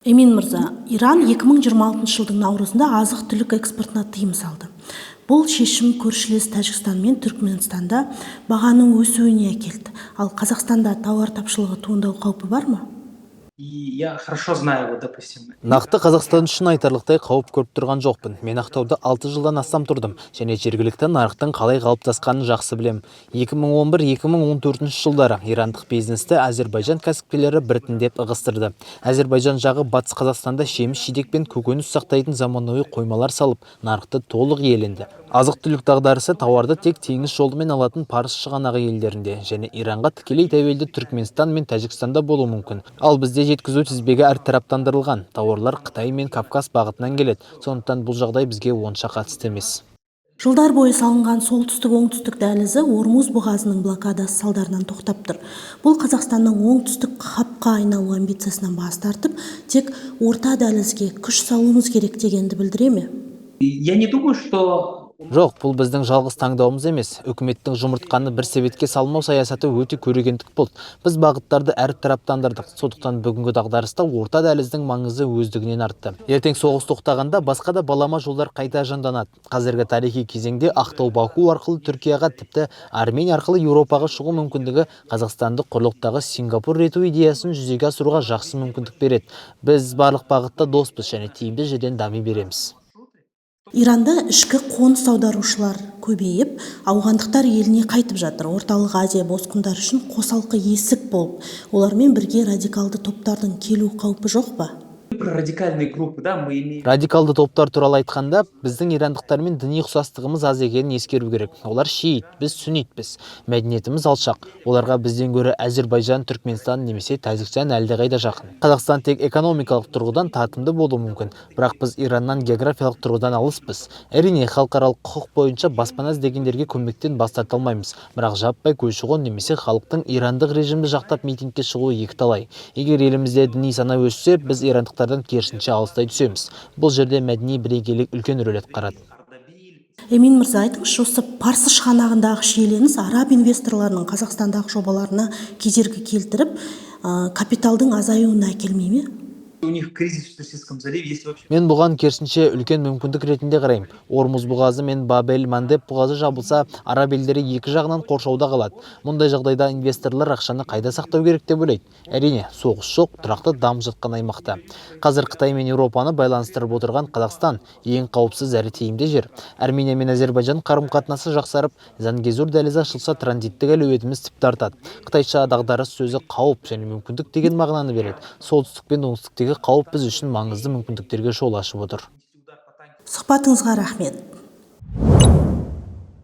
Эмин мырза, Иран 2026 жылдың наурызында азық-түлік экспортына тыйым салды. Бұл шешім көршілес Тәжікстан мен Түркменстанда бағаның өсуіне әкелді. Ал Қазақстанда тауар тапшылығы туындау қаупі бар ма? И я хорошо знаю, вот, допустим, Нақты Қазақстан үшін айтарлықтай қауіп көріп тұрған жоқпын. Мен Ақтауда 6 жылдан астам тұрдым және жергілікті нарықтың қалай қалыптасқанын жақсы білем. 2011-2014 жылдары ирандық бизнесті Әзербайжан кәсіпкерлері біртіндеп ығыстырды. Әзербайжан жағы Батыс Қазақстанда жеміс жидек пен көкөніс сақтайтын заманауи қоймалар салып, нарықты толық иеленді. Азық-түлік дағдарысы тауарды тек теңіз жолымен алатын Парсы шығанағы елдерінде және Иранға тікелей тәуелді Түркменстан мен Тәжікстанда болуы мүмкін. Ал бізде жеткізу тізбегі әртараптандырылған. Тауарлар Қытай мен Кавказ бағытынан келеді. Сондықтан бұл жағдай бізге онша қатысты емес. Жылдар бойы салынған солтүстік оңтүстік дәлізі Ормуз бұғазының блокадасы салдарынан тоқтап тұр. Бұл Қазақстанның оңтүстік хабқа айналу амбициясынан бас тартып, тек орта дәлізге күш салуымыз керек дегенді білдіре ме? Я не думаю, что Жоқ, бұл біздің жалғыз таңдауымыз емес. Үкіметтің жұмыртқаны бір себетке салмау саясаты өте көрегендік болды. Біз бағыттарды әртараптандырдық. Сондықтан бүгінгі дағдарыста орта дәліздің маңызы өздігінен артты. Ертең соғыс тоқтағанда басқа да балама жолдар қайта жанданады. Қазіргі тарихи кезеңде Ақтау, Баку арқылы Түркияға, тіпті Армения арқылы Еуропаға шығу мүмкіндігі Қазақстанды құрлықтағы Сингапур ету идеясын жүзеге асыруға жақсы мүмкіндік береді. Біз барлық бағытта доспыз және тиімді жерден дами береміз. Иранда ішкі қоныс аударушылар көбейіп, ауғандықтар еліне қайтып жатыр. Орталық Азия босқындар үшін қосалқы есік болып, олармен бірге радикалды топтардың келу қаупі жоқ па? Про радикальные группы, да, мы имеем Радикалды топтар туралы айтқанда, біздің ирандықтармен діни ұқсастығымыз аз екенін ескеру керек. Олар шиит, біз сүннитпіз. Мәдениетіміз алшақ. Оларға бізден гөрі Әзербайжан, Түркменстан немесе Тәжікстан әлдеқайда жақын. Қазақстан тек экономикалық тұрғыдан тартымды болуы мүмкін, бірақ біз Ираннан географиялық тұрғыдан алыспыз. Әрине, халықаралық құқық бойынша баспана іздегендерге көмектен бас тарта алмаймыз, бірақ жаппай көші-қон немесе халықтың ирандық режимді жақтап митингке шығуы екіталай. Егер елімізде діни сана өссе, біз ирандықтардан керісінше алыстай түсеміз. Бұл жерде мәдени бірегейлік үлкен рөл атқарады. Эмин мырза, айтыңызшы, осы Парсы шығанағындағы шиеленіс араб инвесторларының Қазақстандағы жобаларына кедергі келтіріп, капиталдың азаюына әкелмей ме? У них кризис в Персидском заливе, если вообще Мен бұған керісінше үлкен мүмкіндік ретінде қараймын. Ормуз бұғазы мен Бабель Мандеб бұғазы жабылса, араб елдері екі жағынан қоршауда қалады. Мұндай жағдайда инвесторлар ақшаны қайда сақтау керек деп ойлайды. Әрине, соғыс жоқ, тұрақты дамып жатқан аймақта. Қазір Қытай мен Еуропаны байланыстырып отырған Қазақстан ең қауіпсіз әрі тиімді жер. Армения мен Әзербайжан қарым-қатынасы жақсарып, Зангезур дәлізі ашылса, транзиттік әлеуетіміз тіпті артады. Қытайша дағдарыс сөзі қауіп және мүмкіндік деген мағынаны береді. Солтүстік пен оңтүстіктегі қауіп біз үшін маңызды мүмкіндіктерге жол ашып отыр. Сұхбатыңызға рахмет.